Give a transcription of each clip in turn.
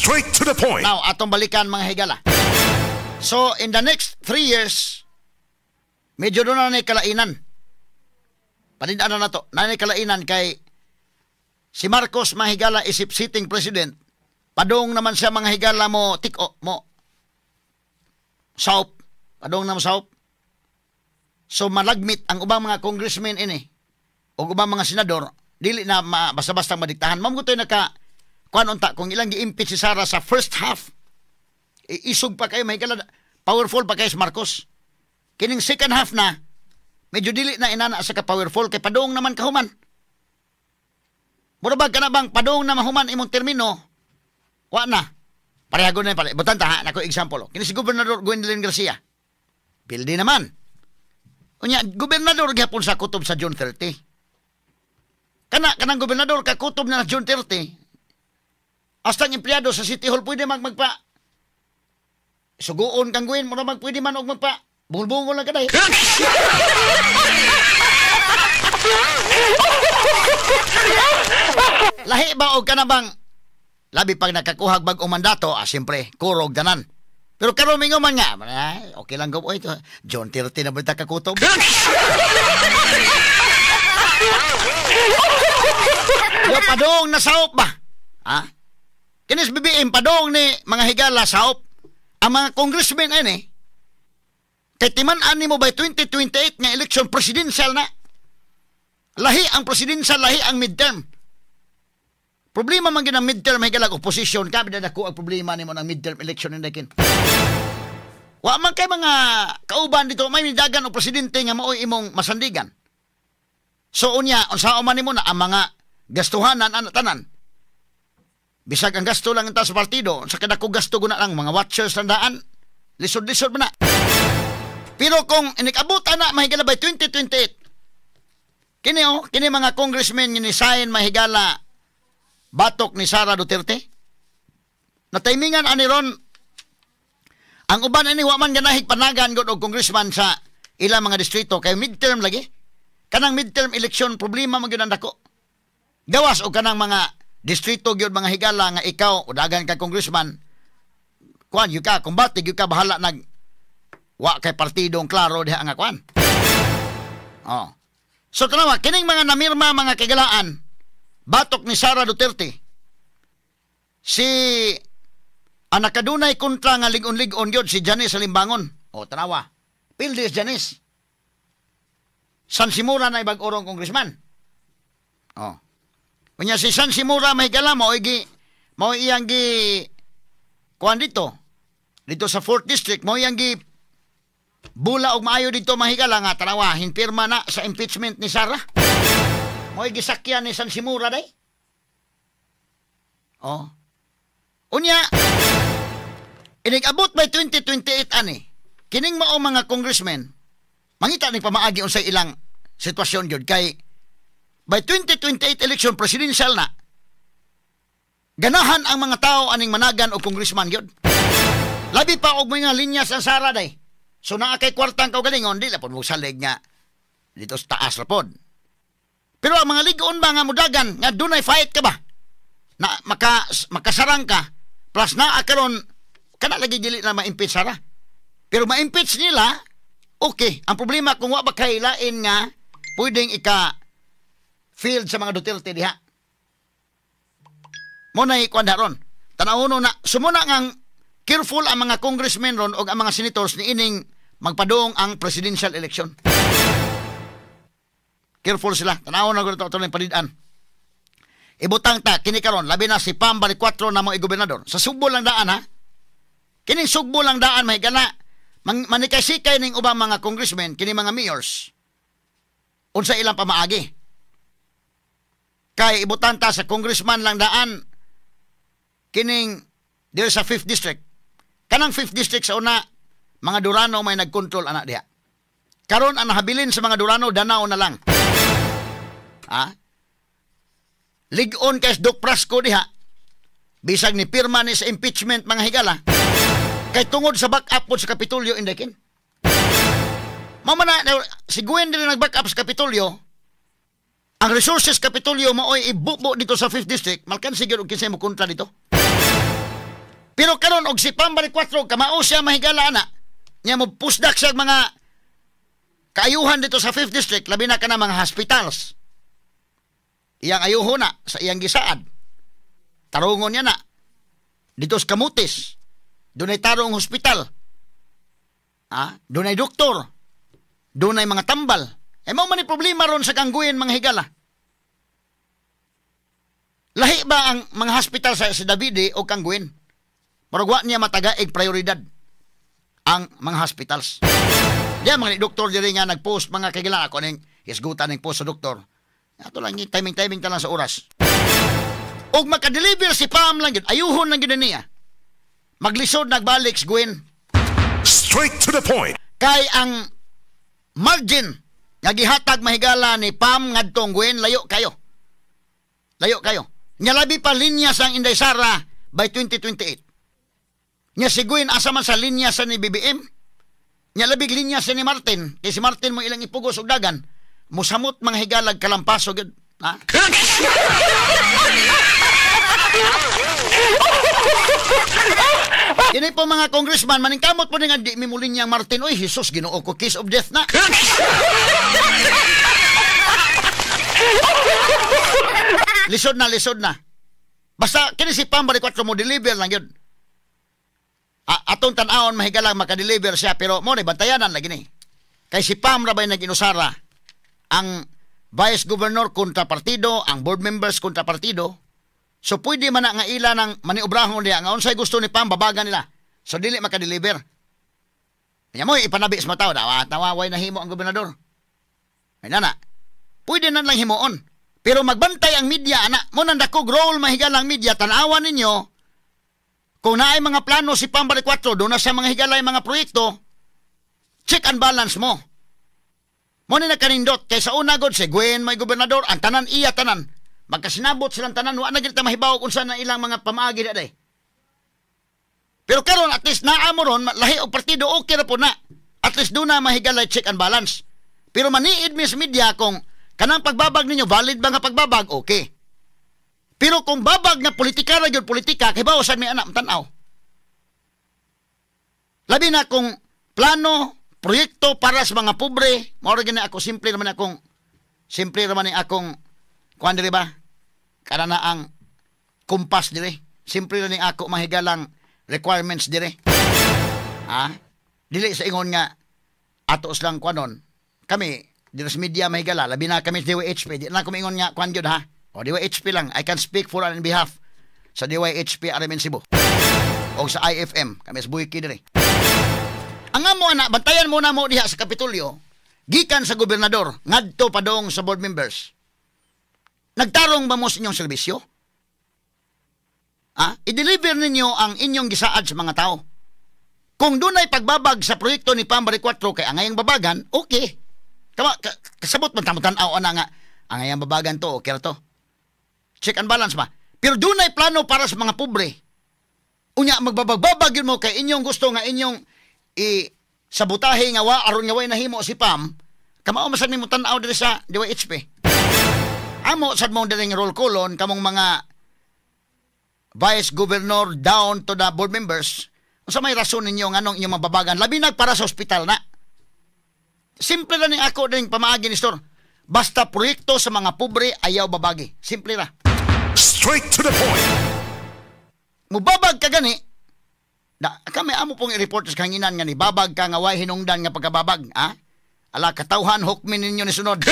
Straight to the point. Now, atong balikan, mga higala. So, in the next 3 years, medyo doon na kalainan. Panindaan na to. Na kalainan kay si Marcos, mga higala, isip sitting president. Padong naman siya, mga higala, mo tiko mo saup. Padong na mo saup. So malagmit ang ubang mga congressmen ini o ubang mga senador, dili na basta-basta madiktahan. Mao to naka kuan unta kung ilang gi-impeach si Sara sa first half. Isog pa kayo, mga higala, powerful pa kayo si Marcos. Kining second half na, medyo dili na inana sa ka-powerful kay padung naman kahuman. Mura ba kana bang padung na mahuman imong termino, wa na. Pareha na pala. Butan ta ha, nako example. Oh. Kini si Gobernador Gwendolyn Garcia. Pildi naman. Unya, gobernador gyapon sa kutob sa June 30. Kana kanang gobernador ka kutob na June 30. Hasta ang empleyado sa City Hall pwede magpa suguon kang Gwen, mura mag pwede man og magpa bungol-bungol lang kaday. Lahi ba og kana bang labi pag nakakuhag bag-ong mandato, siyempre, kurog tanan. Pero karon mingo man nga, ay, okay lang go, oy, John 30 na ba kakutob? Yo padong nasaop ba? Ha? Kinis BBM padong ni mga higala saop. Ang mga congressmen ani kay timan-an nimo by 2028 nga election presidential na. Lahi ang presidential, lahi ang midterm. Problema man gyud ang midterm, higala, opposition ka bida dako ang problema nimo ng midterm election indakin. Wa man kay mga kauban dito may midagan og presidente nga maoy imong masandigan. So unya unsa man nimo na ang mga gastuhanan ana tanan. Bisag ang gasto lang sa partido, sa kadako gasto guna lang mga watchers tandaan, lisod-lisod man na. Pero kung inikabot ana, mahigala, by 2028, kini oh, kini mga congressmen nga ni-sign, mahigala, batok ni Sara Duterte. Na timingan ani ron ang uban ani wa man ganahig panagan gud og congressman sa ilang mga distrito kay midterm lagi. Kanang midterm election problema man gyud ang dako. Gawas og kanang mga distrito gyud, mga higala, nga ikaw udagan ka congressman, kuan gyud ka, kumbate gyud ka, bahala nag wa kay partidong klaro diha nga kuan. Oh. So tanawa kining mga namirma, mga kagalaan, batok ni Sara Duterte. Si ang nakadunay kontra nga lig-on-lig-on gyud si Janice Salimbangon. O tanawa. Pildi si Janice. San Simura na ibag-orong congressman. Oh. Unya si San Simura may gala mao iyang gi kuan dito. Dito sa 4th District mao iyang gi bula og maayo dito, mahigala, nga tanawa hinpirma na sa impeachment ni Sara. Mao gisakyan ni San Simura day. Oh. Unya inig-abot by 2028 ani kining mao mga congressmen mangita ni pamaagi unsay ilang sitwasyon gyud kay by 2028 election presidential na, ganahan ang mga tao aning managan og congressman gyud. Labi pa og mga linya sa Sara day. So naa kay kwartang kaugalingon, di la pod mo salig nga dito sa taas ra pod. Pero ang mga ligon ba nga mudagan nga dunay fight ka ba? Na makasarang ka plus naa karon kana lagi dili na ma-impeach Sara. Pero ma-impeach nila, okay. Ang problema kung wa ba kay lain nga pwedeng ika field sa mga Duterte diha. Mo na ikuan ron. Tan-awon na sumuna ngang careful ang mga congressmen ron o ang mga senators ni ining magpadung ang presidential election. Careful sila. Tan-awon na gud ito palid-an. Ibutang ta kini karon labi na si Pam Baricuatro na mo gobernador. Sa Sugbo lang daan ha. Kining Sugbo lang daan, mahigala. Manikay-sikay ning ubang mga congressmen kini mga mayors. Unsa ilang pamaagi? Kay ibutan ta sa congressman lang daan kining diri sa 5th District. Kanang 5th District sa una mga Durano may nagkontrol ana diha. Karon ang nahabilin sa mga Durano Danao na lang. Ha? Lig-on kay Doc Frasco diha. Bisag ni pirma ni sa impeachment, mga higala. Kay tungod sa back up pod sa Kapitolyo indekin. Mama na si Gwen dili nag-back up sa Kapitolyo. Ang resources Kapitolyo maoy ibubo dito sa 5th District, malkan siguro og kinsay mo kontra dito. Pero karon og si Pam Baricuatro kamao siya, mahigala ana. Nya mo pusdak siya mga kaayuhan dito sa 5th District, labi na kana mga hospitals. Iyang ayuho na sa iyang gisaad. Tarungon niya na. Dito sa Camotes, dunay tarong hospital. Ah, dunay doktor. Dunay mga tambal. Eh mao man ni problema ron sa Kangguin, mga higala. Lahi ba ang mga hospital sa si Davide o Kangguin? Murag wa niya matagaig prioridad ang mga hospitals. Diya mga ni doktor diri nga nag-post, mga kagila, ako ning hisgutan ning post sa doktor. Ato lang timing-timing ta lang sa oras. Og makadeliver si Pam lang gyud, ayuhon lang gyud niya. Maglisod nagbalik si Gwen. Straight to the point. Kay ang margin nga gihatag, mahigala, ni Pam ngadtong Gwen, layo kayo. Layo kayo. Nya labi pa linya sang Inday Sara by 2028. Nya si Gwen asa man sa linya sa ni BBM? Nya labig linya sa ni Martin, kay si Martin mo ilang ipugos og dagan, musamot, mga higalag, kalampaso gyud. Ha? Kini po mga congressman, maningkamot po nga di mi mulinyang Martin. Oy, Jesus, Ginoo ko, kiss of death na. Lisod na, lisod na. Basta kini si Pam Baricuatro mo deliver lang yun. Atong tan-awon, mahigalang, makadeliver siya, pero mo ni bantayanan lagi ni. Kay si Pam ra bay nag-inusara ang vice governor kontra partido, ang board members kontra partido. So pwede man na nga ila ng maniobrahon niya nga unsay gusto ni Pam babagan nila. So dili makadeliver. Nya mo ipanabi sa mga tao, dawa tawa way nahimo ang gobernador. Ay nana. Pwede na lang himuon. Pero magbantay ang media ana, mo nang dakog role, mahigalang, media, tan-awan ninyo kung naay mga plano si Pam Baricuatro, doon na sa mga higalay mga proyekto, check and balance mo. Mo ni nakanindot kay sa una god si Gwen may gobernador, ang tanan iya tanan. Magkasinabot silang tanan, wa na gyud ta mahibaw kung saan na ilang mga pamaagi daday. Pero karon at least naa mo ron lahi og partido, okay ra po na. At least doon na mahigalay check and balance. Pero maniid mi sa media kung kanang pagbabag ninyo valid ba nga pagbabag, okay. Pero kung babag nga politika ra gyud politika, kay bawo sad mi anak tan-aw. Labi na kung plano, proyekto para sa mga pobre, mao ra gyud ako, simple ra man ni akong kuan diri ba? Kana na ang kumpas diri. Simple ra ni ako, mahigalang, requirements diri. Ha? Dili sa ingon nga ato lang kuanon. Kami diri sa media, mahigala, labi na kami sa DYHP, di na ko ingon nga kuan gyud ha. O DYHP lang, I can speak for and in behalf sa DYHP RMN Cebu. O sa IFM, kami sa Buiki diri. Ang amo ana, bantayan muna mo diha sa Kapitolyo, gikan sa gobernador, ngadto padong sa board members. Nagtarong ba mo sa inyong serbisyo? Ah, i-deliver ninyo ang inyong gisaad sa mga tao. Kung dunay pagbabag sa proyekto ni Pam Baricuatro kay angayang babagan, okay. Kama, kasabot man tamo tan-aw ana nga angayang babagan to, okay ra to. Check and balance ba? Pero dunay plano para sa mga pobre. Unya magbabagbabag yun mo kay inyong gusto nga inyong i sabotahe nga wa aron nga way nahimo si Pam, kamao masad mi mo tan-aw diri sa DYHP. Amo sad mo diri nga roll call kamong mga vice governor down to the board members, unsa may rason ninyo nganong inyong mababagan labi na para sa ospital na. Simple lang ni ako ding pamaagi ni store. Basta proyekto sa mga pobre, ayaw babagi. Simple ra. Straight to the point. Mubabag ka gani, da, kami amo pong i-report sa kanginan nga ni babag ka nga way hinungdan nga pagkababag, ha? Ala katawhan, hukmin ninyo ni sunod.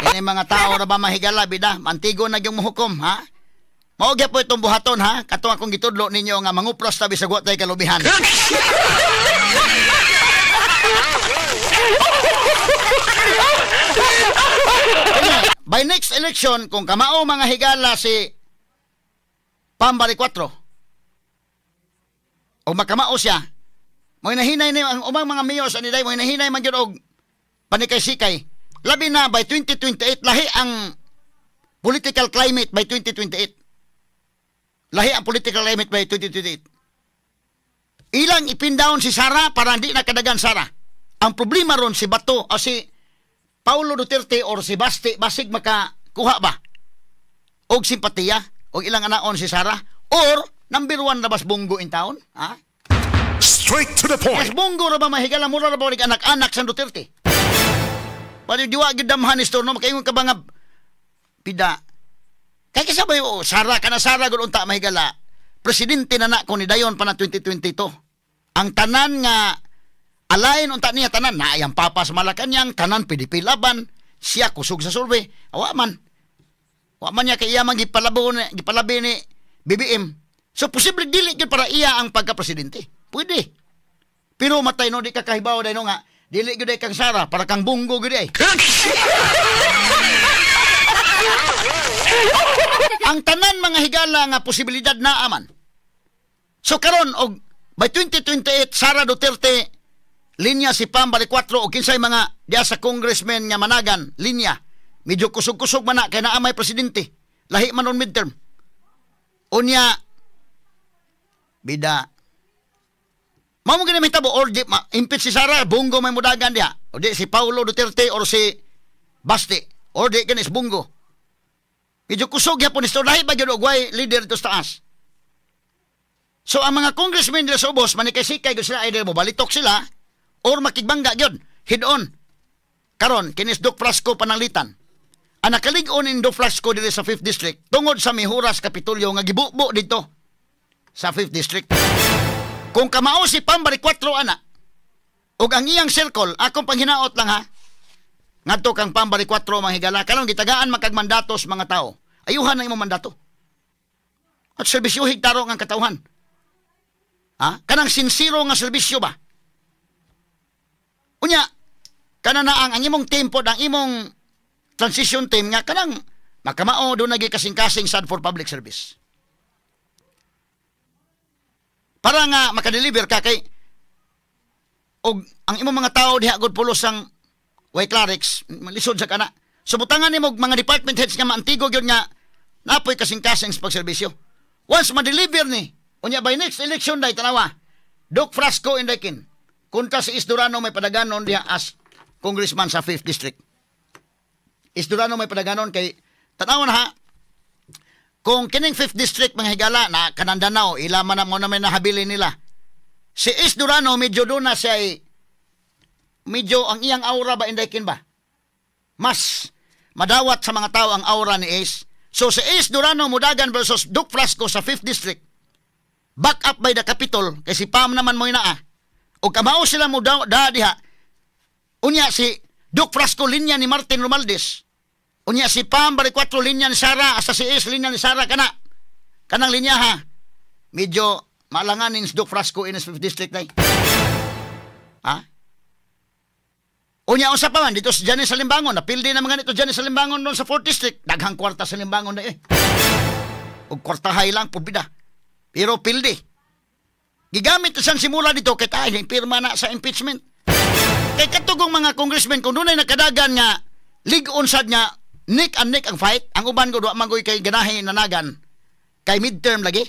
Kini mga tao ra ba, mahigala, bida, mantigo na yung muhukom, ha? Mao po itong buhaton, ha? Katong akong gitudlo ninyo nga mangupros tabi sa guwatay kalubihan. By next election, kung kamao, mga higala, si Pam Baricuatro, o makamao siya, mo hinahinay ni ang umang mga mayors ani day, mo hinahinay man gyud og panikay-sikay. Labi na by 2028, lahi ang political climate by 2028. Lahi ang political climate by 2028. Ilang ipin down si Sara para hindi nakadagan Sara. Ang problema ron si Bato o si Paulo Duterte or si Basti basig makakuha ba og simpatiya og ilang anaon si Sara or number one na bas Bong Go in town, ha? Straight to the Yes, point. Bong Go ra ba, mahigala, mura ra ba og anak-anak sa Duterte? Pwede diwa gyud damhan ni Storno, makaingon ka ba nga pida kay kasi ba, oh, Sara kana, Sara gud unta, mahigala, presidente na na kung ni dayon pa na 2022. Ang tanan nga alain unta niya, tanan na ang papa sa Malacañang, tanan PDP Laban, siya kusog sa survey. Awa man. Wa man niya kay iya man gipalabo ni gipalabi ni BBM. So posible dili gyud para iya ang pagka-presidente. Pwede. Pero matay no, di ka kahibaw dai no nga dili gyud ay kang Sara, para kang Bong Go gyud ay. Ang tanan, mga higala, nga posibilidad na aman. So karon og by 2028 Sara Duterte linya, si Pam Baricuatro o kinsay mga diya sa congressman nga managan linya. Medyo kusog-kusog man na kay naa may presidente. Lahi man on midterm. Unya bida mao mo gani mahitabo or di ma, impeach si Sara, Bong Go may mudagan diha. O di si Paulo Duterte or si Basti or di gani si Bong Go. Medyo kusog gyapon ni lahi ba gyud og way leader dito sa taas. So ang mga congressmen dila sa ubos manikay-sikay gyud sila, either mobalitok sila or makigbangga gyud head on. Karon kinis Doc Frasco pananglitan. Ang nakalig-on in Doc Frasco diri sa 5th District tungod sa Mihuras Kapitulyo nga gibubo dito sa 5th District. Kung kamao si Pam Baricuatro ana ug ang iyang circle, akong panghinaot lang ha. Ngadto kang Pam Baricuatro, mga higala, karon gitagaan makag mandato sa mga tao. Ayuhan na imong mandato. At serbisyohig tarong ang katawhan. Ha? Kanang sinsiro nga serbisyo ba? Unya, kana na ang imong team pod, ang imong transition team nga kanang makamao do nagi kasing-kasing sad for public service. Para nga makadeliver ka kay og ang imong mga tao diha gud pulos ang way clerics, lisod sa kana. So butangan nimo og mga department heads nga maantigo gyud nga napoy kasing-kasing sa pagserbisyo. Once ma-deliver ni, unya by next election day tanawa, Doc Frasco Indekin, kontra si Ace Durano may padaganon diha as congressman sa 5th District. Ace Durano may padaganon kay tanawa na ha, kung kining 5th District, mga higala, na kanandanao, ila man mo na may nahabili nila. Si Ace Durano medyo doon na siya ay, medyo ang iyang aura ba, Indekin ba? Mas madawat sa mga tao ang aura ni Ace. So si Ace Durano mudagan versus Doc Frasco sa 5th District. Back up by the Capitol kay si Pam naman mo inaa. O kamao sila mo da, da diha. Unya si Doc Frasco linya ni Martin Romualdez. Unya si Pam Baricuatro linya ni Sara, asa si Ace linya ni Sara kana. Kanang linya ha. Medyo maalanganin si Doc Frasco in his 5th District day. Ha? Unya unsa pa man dito si Janice Salimbangon, napildi na mga nito Janice Salimbangon doon sa 4th District. Daghang kwarta sa Limbangon na eh. Og kwartahay lang pubida. Pero pildi. Gigamit sa simula dito kay tayo pirma na sa impeachment. Kay katugong mga congressmen kung dunay nakadagan nga lig-on sad nga nick and nick ang fight, ang uban ko wa man kay ganahi nanagan kay midterm lagi.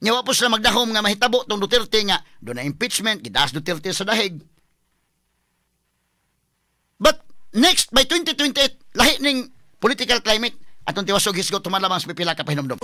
Nya wa po sila magdahom nga mahitabo tong Duterte nga doon na impeachment, gidas Duterte sa dahig. But next, by 2028, lahi ning political climate atong tiwasog hisgot tuman lamang sa pipila ka pahinumdum.